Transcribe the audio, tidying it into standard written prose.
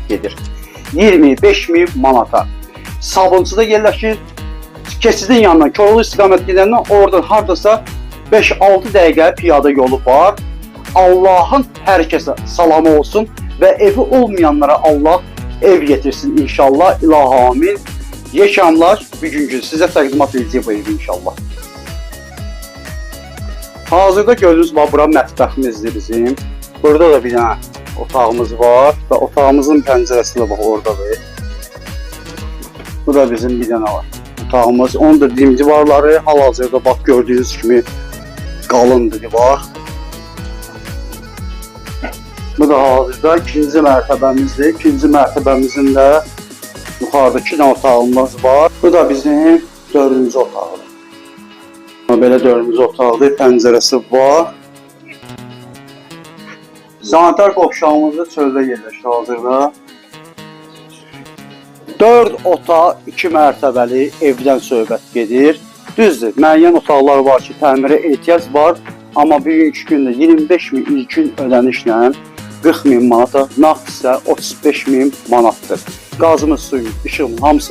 gedir. 25 min manata. Sabunçuda yerləşir. Keçidin yanından Koroğlu istiqamət gedəndən oradan hardasa 5-6 dəqiqə piyada yolu var. Allahın hər kəsə salamı olsun və evi olmayanlara Allah ev getirsin inşallah. İlahi amin. Yekamlar bugünkü sizə təqdimat edəcək bu evi inşallah. Hazırda gördüyünüz bax bura mətbəximizdir bizim. Burada da bir dənə otağımız var və otağımızın pəncərəsi də bax oradadır. Bu da bizim bir dənə var. Otağımız. Onun da dim divarları hal-hazırda bax gördüyünüz kimi qalındır divar. Bu da hazırda ikinci mərtəbəmizdir. İkinci mərtəbəmizin də yuxarıda iki dənə otağımız var. Bu da bizim dördüncü otağıdır. Belə dördüncü otaqdır, pəncərəsi var. Sanitar qovşağımız da çöldə yerləşir hazırda. 4 otaq, 2 mərtəbəli evdən söhbət gedir. Düzdür, müəyyən otaqlar var ki, təmirə ehtiyac var, amma bugünkü gündə 25 min ilkin ödənişlə 40 min manata, nağd isə 35 min manatdır. Qazımız, suyumuz, işığımız hamısı